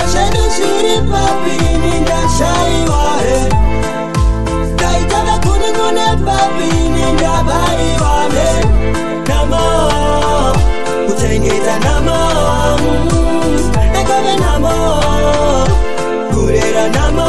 chedu chiri papi nindashaiwa Taitaka kuningune papi nindabaiwa Namo kuchengeta namo Ekove namo kurera namo.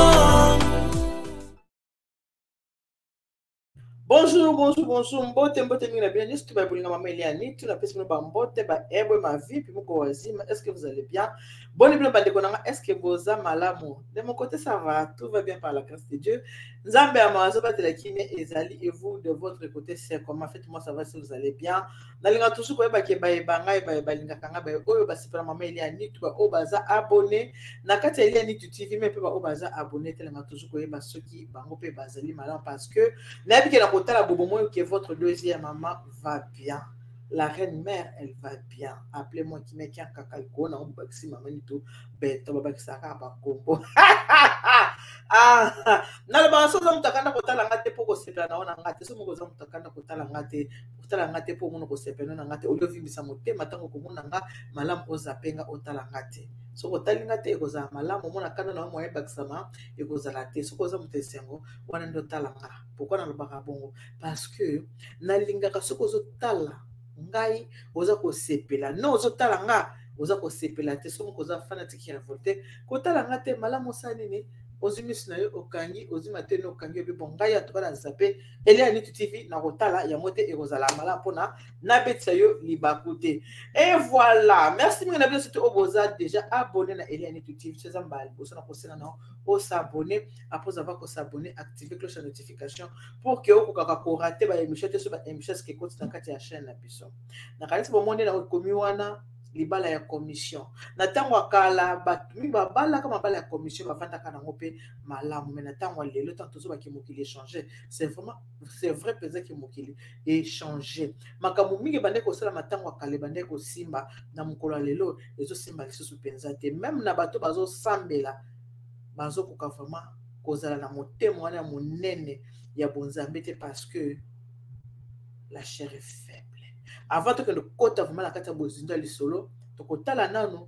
Bonjour, bonjour, bonjour. Mbote, mbote mingi na bino nyonso to babolinga mama Eliane. Tu napesi bino ba mbote, ba ebwe, ma vie, puis moko wazima. Est-ce que vous allez bien? Bonne bino bandeko na nga, est-ce que boza malamu? De mon côté, ça va. Tout va bien par la grâce de Dieu. Nzambe ya mawazo batela kimia ezali et vous de votre côté, c'est comment? Faites-moi savoir si vous allez bien. Nalinga toujours koyeba ke bayeba ngai, baye balingaka ngai, baye oyo basepela mama Eliane, tu ba oyo baza abonné na kati ya Eliane TV, mais pe ba oyo baza abonné te, nalinga toujours koyeba soki bango pe bazali malamu parce que nayebi ke na kotala bobo moyo que votre deuxième maman va bien. La reine mère, elle va bien. Appelez-moi qui met qu'un caca iko na obakisi mama nito beto babakisaka ba kombo. Ah, nalobaka soki oza moto akanda kotala nga te mpo kosepela na yo na nga te. Soki moko oza moto akanda kotala nga te, kotala nga te mpo omona kosepela na nga te, olie ovimbisa motema ntango okomona nga malamu ozape nga otala nga te. Soki otali nga te ekozala malamu, omona kanda na yo moyen ebakisama ekozala te. Soki oza moto esengo wana nde otala nga. Pourquoi nalobaka bongo? Parce que nalingaka soki ozotala ngai oza kosepela, non ozotala nga oza kosepela te. Soki moko oza fanatique ya révolté, kotala nga te malamu osala nini? Ozwi miso na yo okangi, ozwi matoi na okangi, oyebi bon ngai en tout cas na zappe Eliane TV na kotala yango te, ekozala malamu mpona nabetisa yo libaku te. Et voilà, merci mingi na bino surtout oyo boza déjà abonné na Eliane TV. Soza mbala liboso na kosenga na osabonner, après avoir kosabonner, activer cloche ya notification pour que okokaka korater ba émission te, so ba émission eske ekoti na kati ya chaîne na biso. Nakanisi bomoni na okomi wana libala ya commission. Na ntango ya kala bato mingi babalaka mabala ya commission, bavandaka nango mpe malamu. Mais na ntango ya lelo, ntango tozobaki mokili échanger, c'est vraiment, c'est vrai mpenza ke mokili échanger. Makambo mingi ebandaki kosalama ntango ya kala ebandaki kosimba, na mokolo ya lelo ezosimba lisusu mpenza te. Même na bato bazosambela bazokoka vraiment kozala na motema wana ya monene ya bonzambe te, parce que la chair est faible. Avant tokende kokota vraiment na kati ya bozindo ya lisolo, tokotala nanu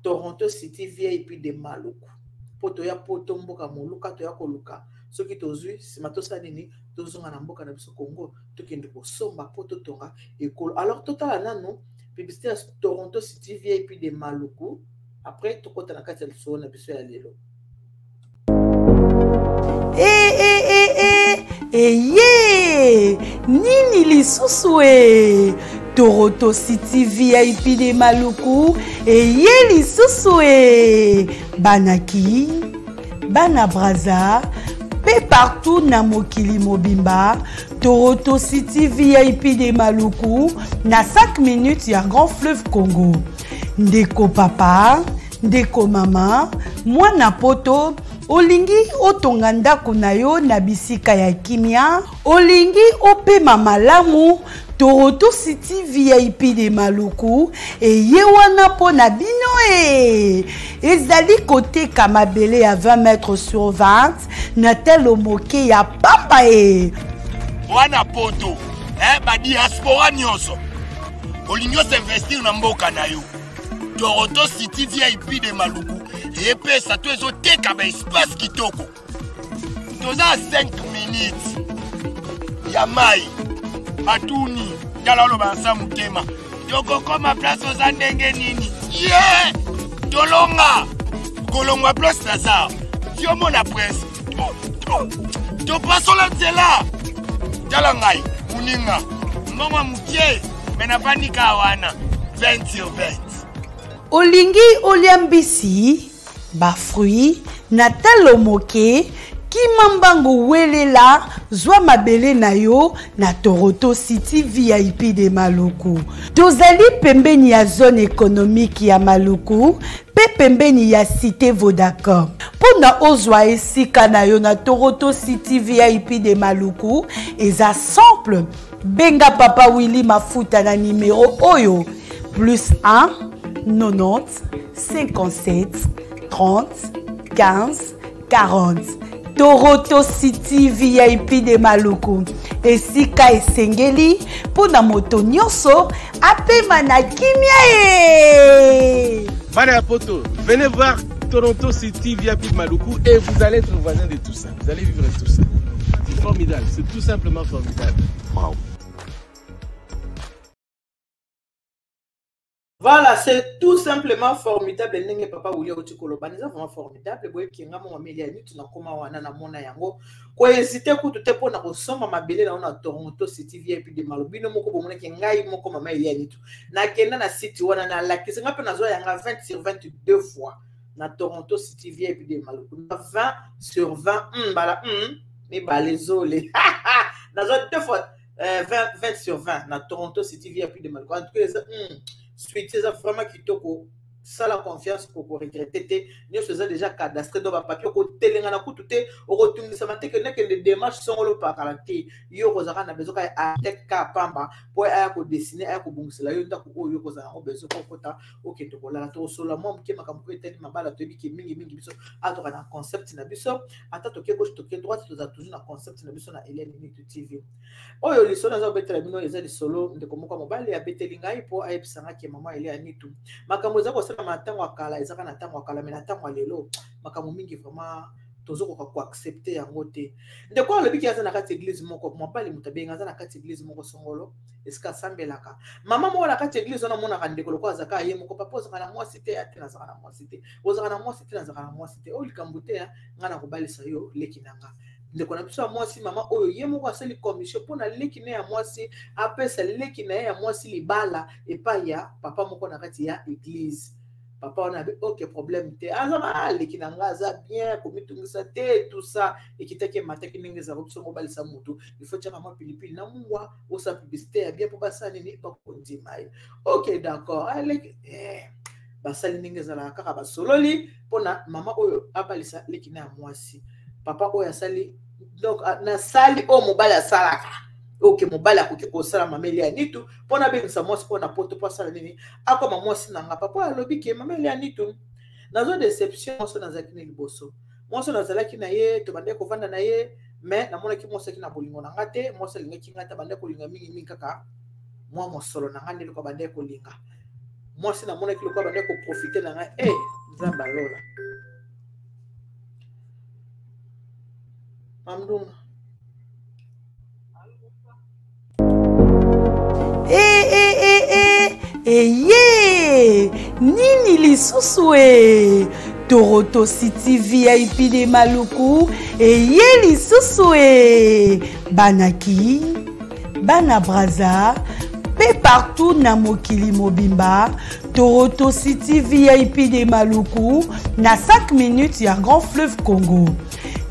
Toronto City VIP de Maluku. Po toya poto mboka moluka, toya koluka soki tozwi nsima tosala nini, tozonga na mboka na biso Congo, tokende kosomba po totonga ekolo. Alors totala nanu publicité ya Toronto City VIP de Maluku, après tokota na kati ya lisolo na biso ya lelo. Eh, eh, eh, eh, eye nini lisusu e Toronto City VIP de Maluku eye lisusu e banaki bana Brazza pe partout na mokili mobimba. Toronto City VIP de Maluku na 5 minutes ya Grand Fleuve Congo. Ndeko papa, ndeko mama, mwana poto, olingi otonga ndako na yo na bisika ya kimia, olingi opema malamu, Toronto City VIP de Maluku eye wana mpo na bino e. Ezali koteka mabele ya 20 mètres sur 20 na telo moke ya pamba e. Mwana poto, ba diaspora nyonso, olingi osinvestir na mboka na yo, Toronto City VIP de Maluku epesa to ezoteka ba espace kitoko. Toza 5 minutes ya mai batuni tala oloba nsa motema tokokoma place oza ndenge nini ye tolonga kolongwa place Lazare yo mona prince topasola nzela tala ngai moninga mbongo mokie me navandi kaka wana 20 sur 20. Olingi olia mbisi, ba fruits na talo moke, kima mbango welela, zwa mabele na yo na Toronto City VIP de Maluku. Tozali pembeni ya zone économique ya Maluku pe pembeni ya cité Vodacom. Mpona ozwa esika na yo na Toronto City VIP de Maluku eza simple. Benga Papa Willy Mafuta na numéro oyo plus 1 90 57 30 15 40. Toronto City VIP de Maluku, esika esengeli mpo na moto nyonso apema na kimia e. Bana ya poto, venez voir. Toronto City VIP Maluku et vous allez être voisin de tout ça. Vous allez vivre tout ça. C'est formidable, c'est tout simplement formidable. Wow. Voilà, c'est tout simplement formidable ndenge papa Willy auti koloba eza vraiment formidable boyebi nga mo mameli ya nitu nakoma wana namona yango kohésite kutu te mpona kosomba mabele na yo na Toronto City VIP de Malo bino moko bomonaki ngai moko mama Elia Nitu nakenda na site wana nalakisi nga mpe nazwa yanga 20 sur 22 fois na Toronto City VIP de Maluku na 20 sur 20 mbala mibale zole nazwa deux fois 20, 20 sur 20 na Toronto City VIP de Maluku. En tout cas eza suite eza vraiment kitoko. Sala confiance kokoregrete te, nyonso eza déjà cadastré, donc bapapier okotelengana kutu te, okotungisama te ke nekende démarche songolo pakala te. Yo okozalaka na besoin kaka architecte kaka pamba mpo aya kodessine, aya kobongisela yo ndako oyo yo kozala yango besoin mpo okota okende kolala. Tokosola mwa moke makambo oyo etali mabala. Toyebi ke mingimingi biso atoka na concept na biso, ata toke gauche, toke droite, tozala toujours na concept na biso na Eliane Nitu TV. Oyo lisolo naza kobetela bino eza lisolo ndeko moko ya mobali abeteli ngai mpo ayebisanga ke mama Eliane Nitu, makambo eza kosalama na ntango ya kala ezaka na ntango ya kala, me na ntango ya lelo makambo mingi vraiment tozokoka koaccepte yango te. Ndeko alobiki aza na kati église moko, mobali moto abengi, aza na kati église moko songolo esika asambelaka. Mama moko na kati église wana amonaka ndeko lokola azalaka ye moko. Papa, ozalaka na mwasi te? Ate, nazalaka na mwasi te. Ozalaka na mwasi te? Nazalaka na mwasi te. Oyo likambo te, ngai nakobalisa yo leki na nga. Ndeko na biso ya mwasi, mama oyo ye moko asali commission mpo na leki na ye ya mwasi, apesa leki na ye ya mwasi libala epai ya papa moko na kati ya église. Papa wana abe ok, problème te, aza aleki na nga, aza bien, komitungisa te, tout ça. Ekitaki emataki ndenge ezalaka biso mobalisa motu, il faut tiaka mwa pilipili na mungwa, osala publicité ya bien mpo basala nini, bakondima ye. Ok, d'accord, aleki basali ndenge ezalaka kaka, basololi mpona mama oyo abalisa leki na ya mwasi. Papa oyo asali donc nasali oyo mobali asalaka, oke mobali akoki kosala mama Elia Nitu mpona abengisa mwasi oyo na poto mpo asala nini, akoma mwasi na nga. Papa oyo alobi ke mama Elia Nitu, nazwa déception. Mwasi oyo nazalaki na liboso, mwasi oyo nazalaki na ye, tobandaki kovanda na ye, mais namonaki mwasi aki na bolingo na nga te. Mwasi alingaki nga te, abandaki kolinga mingimingi kaka mwa mosolo na nga nde eloko abandaki kolinga. Mwasi namonaki lokola abandaki koprofite na ngai. E Nzambe alola mamdunga. E, e, e, e, eye nini lisusu e Toronto City VIP de Maluku eye lisusu e banaki bana Braza mpe partout na mokili mobimba. Toronto City VIP de Maluku na 5 minutes ya Grand Fleuve Congo.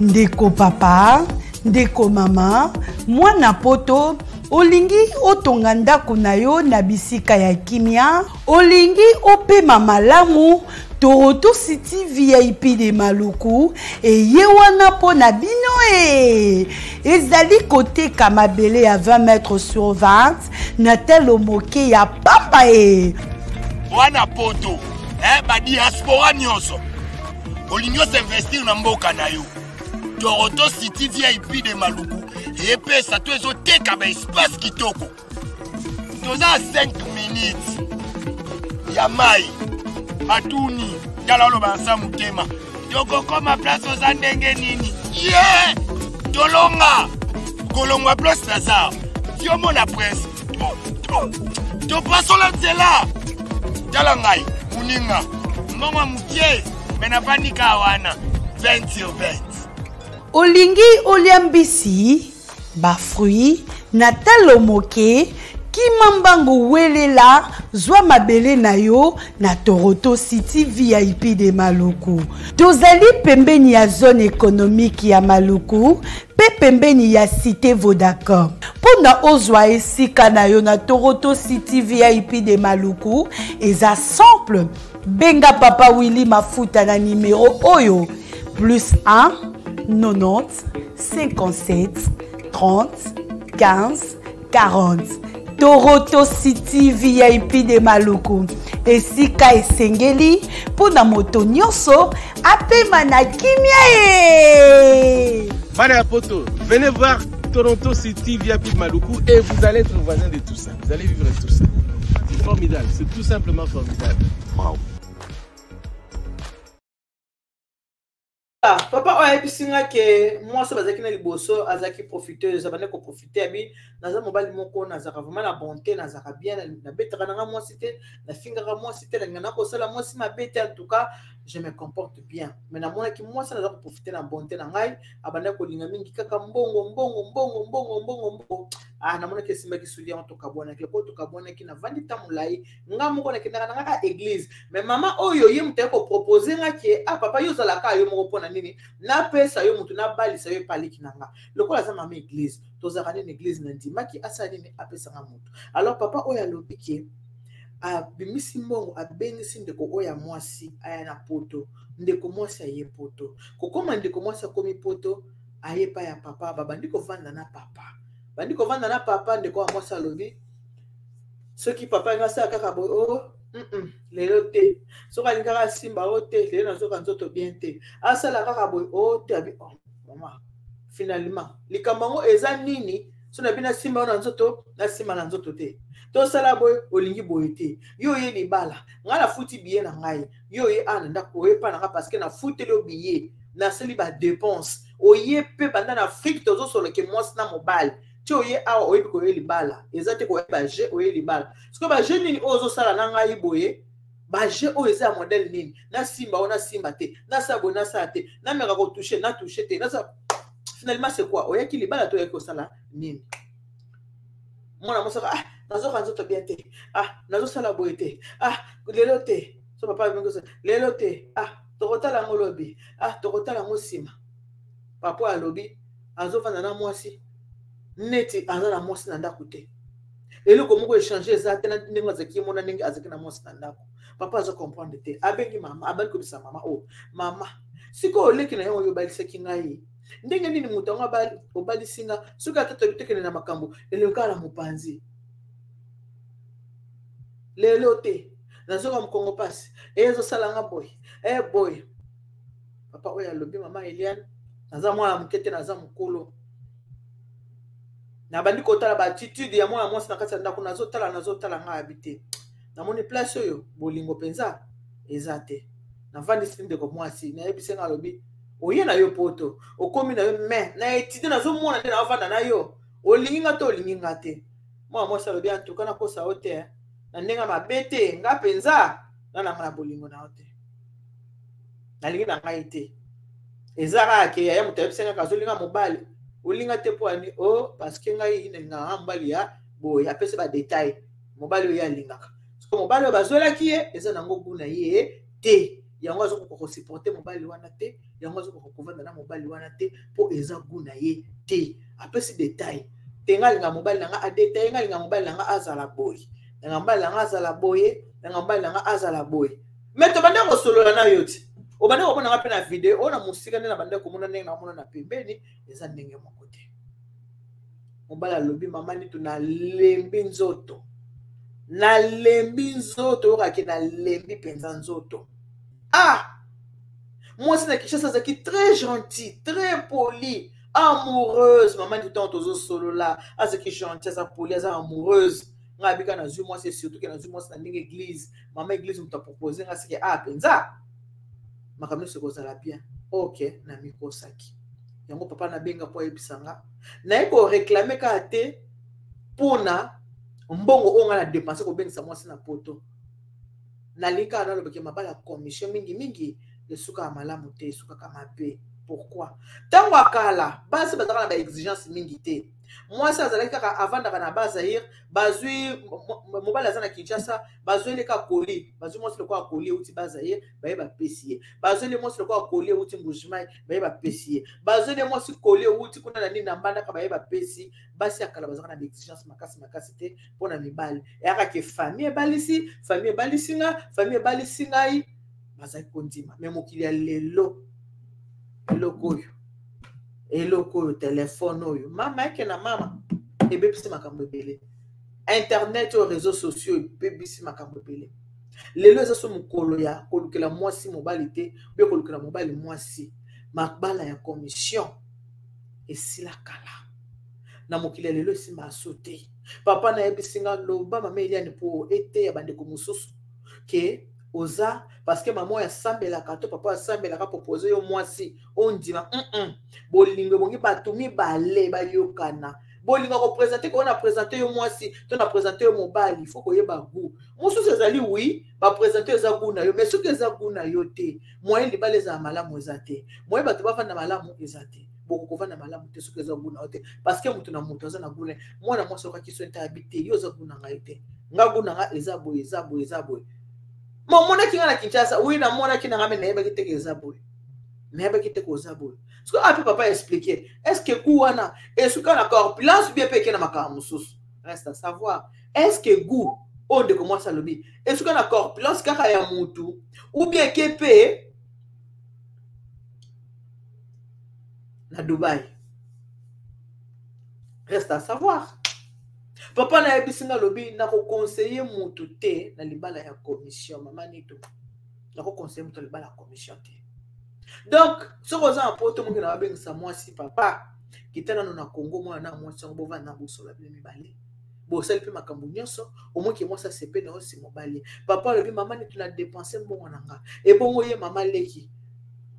Ndeko papa, ndeko mama, mwana poto, olingi otonga ndako na yo na bisika ya kimia, olingi opema malamu, Toronto City VIP de Maluku eye wana mpo na bino. E ezali koteka mabele ya 20 mètres sur 20 na telo moke ya pamba e Wana poto badiaspora nyonso, olingi osinvestir na mboka na yo, Toronto City VIP de Maluku epesa to ezoteka baespace kitoko. Toza 5 minutes ya mai batuni. Tala, oloba nsa motema, tokokoma place oza ndenge nini? Ye tolonga kolongwa place Lazare, yomona prince topasola nzela. Tala ngai moninga, mbongo mokie me navandi kaka wana 20 sur 20. Olingi olia mbisi, bafruit na talo moke, kima mbangu, welela, zwa mabele na yo na Toronto City VIP de Maluku. Tozali pembeni ya zone économique ya Maluku mpe pembeni ya cité Vodacom. Mpo na ozwa esika na yo na Toronto City VIP de Maluku eza simple: benga papa Willi Mafuta na nimero oyo: plus 1 90 57 30 15 40. Toronto City VIP de Maluku, esika esengeli mpo na moto nyonso apema na kimia ye. Bana ya poto, venez voir Toronto City VIP Maluku et vous allez être voisin de tout ça. Vous allez vivre tout ça. C'est formidable, c'est tout simplement formidable. Wow. Papa oyo ayebisi nga ke mwasi bazalaki na liboso azalaki profiteuse, abandaki koprofite. Abi naza mobali moko, nazalaka vraiment na bonté, nazalaka bien, nabetaka nanga mwasi te, nafingaka mwasi te, nalinga nakosala mwasi mabe te. En tout cas, je me comporte bien. Mais namonaki mwasi naza koprofite na bonté na ngai, abandaki kolinga mingi kaka mbongo, mbongo, mbongo, mbongo, mbongo, mbongo. Ah, namonaki esimbaki suli yango, tokabwanaki. Lokola tokabwanaki, navandi ta molai nga moko, nakendaka na ngaka église. Mais mama oyo, ye moto aye kopropose nga ke: "Ah papa, yo ozalaka yo moko, mpo na nini napesa yo motu, nabalisa yo epaliki na nga?" Lokola aza mama église, tozalaka nini église, nandimaki asala nini, apesanga motu. Alors papa oyo alobi ke abimisi mbongo, abengisi ndeko oyo ya mwasi aya na Poto. Ndeko mwasi aye Poto. Kokoma ndeko mwasi akomi Poto, aye epai ya papa, babandi kovanda na papa, bandi kovanda na papa. Ndeko ya mwasi alobi soki papa alingi asala kaka boye: "O oh, lelo te." Soki alingi kaka asimba: "O te, lelo nazoka nzoto bien te." Asala kaka boye: "O te." Abi: "Oh mama, finalement likambo yango eza nini? So na bino, nasimba yo na nzoto, nasimba na nzoto te, tosala boye, olingi boye te. Yo oye libala, ngai nafuti billet na ngai, yo oye awa na ndako, oye mpa na ngai parce que nafuteli yo billet, nasali badépenses, oye mpe banda na Afrique, tozosoloke mwasi na mobali ti oye awa. Oyebi koye libala eza te koyeba je oye libala. Sikoyo bajeu nini oyo ozosala na ngai boye? Bajeu oyo eza ya modèle nini? Nasimba oyo, nasimba te, nasala boye, nasala te, nameka kotouche, natouche te, nasala. Finalement c'est quoi? Oyaki libala to oyaki kosala nini?" Mwana mosaka: "Ah, nazoka nzoto bien te. Ah, nazosala boye te. Ah, lelo te." So papa, "Lelo te. Ah, tokotala yango lobi. Ah, tokotala yango nsima." Papa alobi azovanda na mwasi neti aza na mwasi na ndako te. Eloko moko échange eza te na ndenge azalaki mona, ndenge azalaki na mwasi na ndako. Papa aza comprendre te. Abengi mama, abandi kobisa mama: "O oh, mama, sikoyo oleki na yo oyo obalisaki ngai, ndenge nini moto yango obalisi nga, soki ata toyebi tokende na makambo eleka na mopanzi? Lelo te, nazoka mokongo mpasi, ezosala nga boye, e boye." Papa oyo alobi: "Mama Eliane, naza mwana moke te, naza mokolo. Nabandi kotala baattitude ya mwana mwasi na kati ya ndako, nazotala, nazotala, ngai abi te, namoni place oyo bolingo mpenza eza te. Navandisi ndeko mwasi, nayebisi nga, alobi oye na yo Poto, okomi na yo, mais na étude nazomona nde naovanda na yo, olingi nga te, olingi nga te." Mwana mwasi alobi: "Antuka, nakosa yo te na ndenge mabe te, nga mpenza nga nanga na bolingo na yo te, nalingi na ngai te. Eza kaka ke yaya moto ayebisi ngaka azolinga mobali. Olinga te mpo ani?" "O oh, parce que ngai nalingaka mobali ya boye." Apesi badétails mobali oyo alingaka. Siko mobali oyo bazwelaki ye eza nango goût na ye te, yango azokoka kosupporter mobali wana te, yango azokoka kovanda na mobali wana te, mpo eza goût na ye te. Apesi détail te: "Nga alinga mobali na nga adétailler, nga alinga mobali na nga azala boye, nanga mobali na nga azala boye, nanga mobali na nga azala boye. Mais tobandi kosolola na yo ti obandi komona nga mpe na video oyo na mosika, nde na bandi komona ndenge naomona na pembeni, eza ndenge moko te." Mobali alobi: "Mama Nitu, nalembi nzoto, nalembi nzoto, oyokaki nalembi mpenza nzoto. Ah, mwasi na Kinshasa azalaki très gentil, très poli, amoureuse. Mama Nitu, ntango tozosolola, azalaki gentil, aza poli, aza amoureuse. Ngai abika nazwi mwasi, surtout ke nazwi mwasi na ndenge église, mama église moto apropose nga, seke ah mpenza makambo nyonso ekozala bien. Ok, namikosaki yango. Papa nabenga mpo ayebisa nga, naye koréclamer kaka te mpona mbongo oyo ngai na dépense kobengisa mwasi na Poto. Nalingi kaka nalobaki, mabala commission mingimingi esukaka malamu te, esukaka mabe. Pourquoi? Ntango ya kala, basi bazalaka na baexigence mingi te. Mwasi azalaki kaka avandaka na Bazaire, bazwi mobali aza na Kinshasa, bazweli kaka koli, bazwi mwasi lokola koli euti Bazaire, baye bapesi ye, bazweli mwasi lokola koli euti Mbujimai, baye bapesi ye, bazweli mwasi koli euti kuna na nini, na Mbandaka, baye bapesi. Basi ya kala bazalaka na baexigence makasi makasi te mpo na mibali. Eyaka ke famille ebalisi, famille ebalisi nga, famille ebalisi ngai, bazalaki kondima. Mais mokili ya lelo, eloko oyo, eloko oyo, telefone oyo, mama eke na mama, ebebisi makambo ebele. Internet oyo, réseaux sociaux ebebisi makambo ebele. Lelo eza so mokolo ya kolukela mwasi mobali te, mpe kolukela mobali mwasi. Mabala ya commission esila kala na mokili ya lelo, esimba aso te. Papa nayebisi nga: loba, mama Eliane, mpo eteya bandeko mosusu ke oza. Parce que mama oyo asambelaka to papa oyo asambelaka propose yo mwasi ondima. Bolingo ebongi bato mibale bayokana. Bolingo kopresente ko na presente yo mwasi to na presente yo mobali, faut koyeba goût. Mosusu ezali oui, ba presente eza goût na yo, mais soki eza goût na yo te, moyen libala ezala malamu eza te. Moyen bato bavanda malamu eza te. Bokokovanda malamu te soki eza goût na yo te, parce que moto na moto aza na goût na ye. Mwana mwasi okaki so nta abi te, yo oza goût na ngai te. Nga goût na nga eza boye, eza boye, eza boye. Ma omonaki nga na Kinshasa, oui namonaki na nga, mais nayebaki te ke eza boye. Nayebaki te koza boye. Soki api papa expliquer, est-ce que goût wana esuka na corpulence bien pe eke na makambo mosusu? Reste à savoir. Est-ce que goût oyo ndeko mwasi alobi esuka na corpulence kaka ya mutu ou bien eke pe na Dubaï? Reste à savoir. Papa nayebisi nga alobi nakoconseiller mutu te na libala ya commission. Mama Nito, nakoconseiller mutu na libala ya commission te. Donc soki oza na poto moke na babengisa mwasi papa kita nano na Congo, mwana na mwasi yango bovanda na bosola bino mibale, bosali mpe makambo nyonso, omoki mwasi asepe na yo si mobali. Papa alobi mama Nito na dépense mbongo na nga, ebongo ye mama leki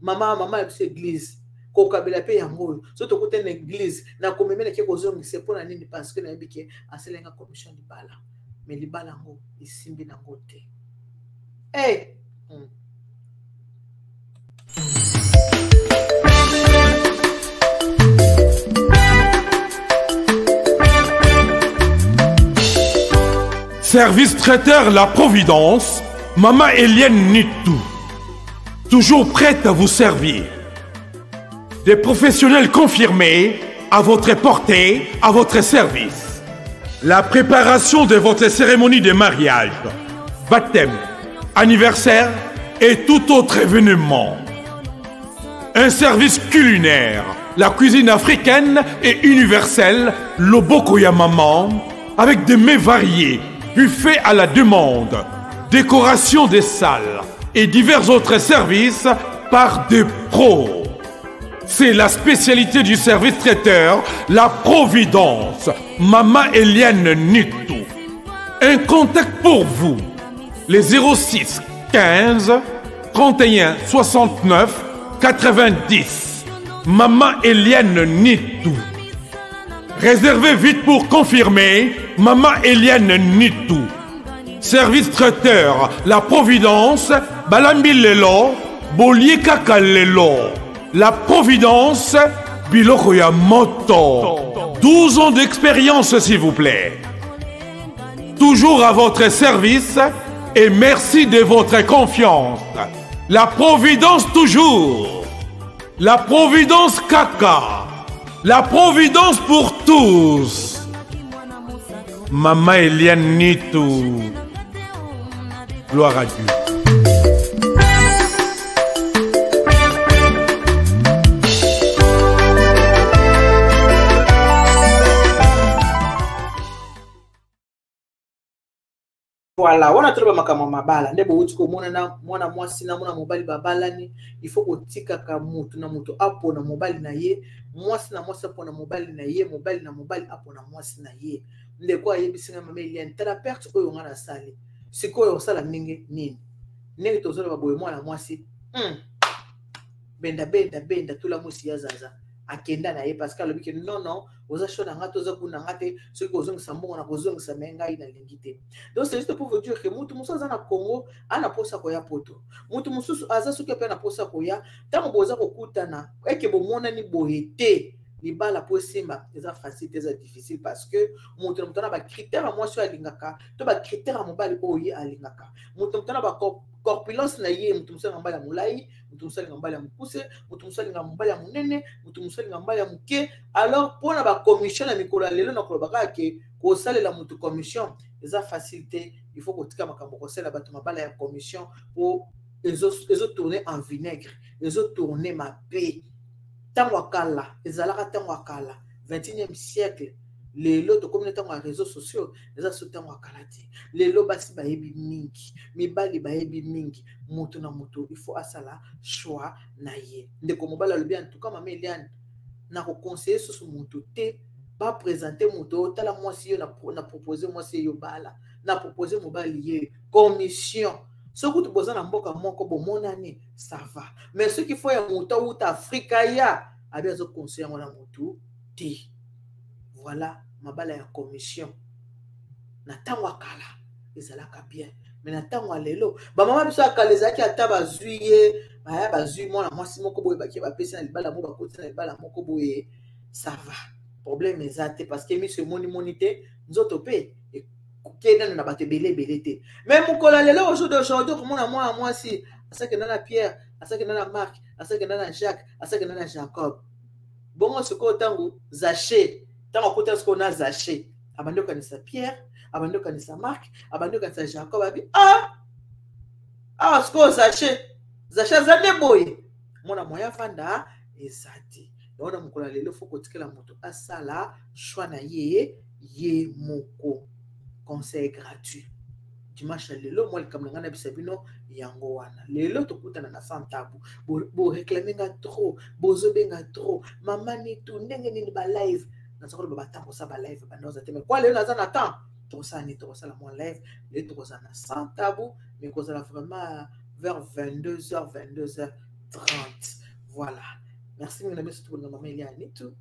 mama mama ya biso église kokabela mpe yango oyo so tokutani na église nakomemela ke kozongisa mpo na nini? Parce que nayebi ke asalenga commission libala, mais libala yango esimbi nango te. Hey! Service traiteur La Providence, Maman Eliane Nitou, toujours prête à vous servir. Des professionnels confirmés à votre portée, à votre service. La préparation de votre cérémonie de mariage, baptême, anniversaire et tout autre événement. Un service culinaire, la cuisine africaine et universelle, Loboko ya Maman, avec des mets variés, buffet à la demande, décoration des salles et divers autres services par des pros. C'est la spécialité du service traiteur, La Providence, Mama Eliane Nitou. Un contact pour vous, les 06 15 31 69 90. Mama Eliane Nitou. Réservez vite pour confirmer, Mama Eliane Nitou. Service traiteur, La Providence, Balambi Lelo, Bolie Kaka Lelo. La Providence, Biloko ya Moto. 12 ans d'expérience, s'il vous plaît. Toujours à votre service et merci de votre confiance. La Providence toujours. La Providence Kaka. La Providence pour tous. Maman Eliane Nitou. Gloire à Dieu. Voilà, wana toloba makambo ya mabala nde bowuti komona na mwana mwasi na mwana mobali babalani. Il faut kotikaka mutu na mutu apona mobali na ye, mwasi na mwasi apona mobali na ye, mobali na mobali apona mwasi na ye. Ndeko ayebisi nga mama Eliane, tala perte oyo nga nasali sikoyo, osala ndenge nini? Ndenge tozoloba boye, mwana mwasi benda benda benda tula mwisi ya zaza akenda na ye, parce que alobi ke non non, oza chaud na nga te, oza kuna nga te, soki kozongisa mbongo na kozongisa, me ngai nalingi te. Donc c'est juste pour vous dire que mutu mosusu aza na Congo ana posa koya poto, mutu mosusu aza soki ape na posa koya. Ntango boza kokutana eke bomonani boye te, libala po esimba eza facile te, eza difficile, parce que moto na moto na bacritère ya mwasi oyo alingaka to bacritère ya mobali oyo ye alingaka. Moto na moto na bacorpulence na ye, moto mosusu alinga mobali ya molai, moto mosusu alinga mobali ya mokuse, moto mosusu alinga mobali ya monene, moto mosusu alinga mobali ya moke. Alors mpona bacommission na mikolo ya lelo, nakoloba kaka ke kosalela moto commission eza facile te. Il faut kotika makambo kosalela bato mabala ya commission po ezotourne en vinaigre, ezotourne mabe. Ntango ya kala ezalaka ntango ya kala, 21e siècle. Lelo tokomi na ntango ya réseaux sociaux, eza so ntango ya kala te. Lelo basi bayebi mingi, mibali bayebi mingi, moto na moto il faut asala choix na ye. Ndeko mobali alobi en tout cas mama Eliane, nakoconseille susu moto te baprésente moto otala mwasi yo na propose mwasi ye yo bala, na propose mobali ye commission. Soki kutu boza na mboka moko bomonani, ça va. Mais soki fo ya moto awuta Afrika ya abi azoconseille yango na motu te. Voilà mabala ya commission. Na ntango ya kala ezalaka bien, mais na ntango ya lelo bamama biso ya kala ezalaki ata bazwi ye baya bazwi mwana mwasi moko boye, bakie bapesi na libala moko, bakoti na libala moko boye, ça va, problème eza te, parce que miso emonimoni te, nzoto mpe ekokei nano na bato ebele ebele te. Mais mokolo ya lelo, au jour d'aujourd'hui, okomona mwana mwasi asakenda na Pierre, asakenda na Marc, asakenda na Jacques, asakenda na Jacob. Bongo sikoyo ntango Zache, ntango akuta sikoyo na Zache, abandi okanisa Pierre, abandi okanisa Marc, abandi okanisa Jacob, abi ah awa sikoyo Zache, Zache aza nde boye, mwana moya avanda eza te. Yango na mokolo ya lelo fo kotikela moto asala choix na ye ye moko. Conseil gratuit dimanche ya lelo, mwa likambo na ngai nayebisa bino yango wana. Lelo tokutana na sans tabu. Boreklame nga trop, bozobenga trop, mama Nitu ndenge nini ba live? Naza koloba batango kosala ba live banda oza te, mais kwa lelo naza na temps, tokosala nini? Tokosala mwa live lelo, tokozala na sans tabu, mais kozala vraiment vers 22h, 22h30. Voilà, merci mingi na biso tokolinga mama Eliane Nitu.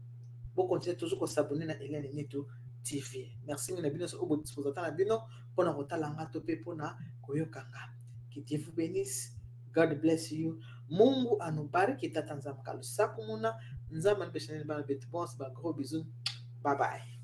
Bokontinue toujours kosabone na Eliane Nitu TV. Merci mingi na bino oyo bodisposa na bino mpona kotala nga to mpe mpona koyoka nga. Que Dieu vous bénisse. God bless you. Mungu anubariki. Tata Nzambe kalusaku muna Nzambe anipeshaneni bana betu bonse ba gros bisous. Bye bye.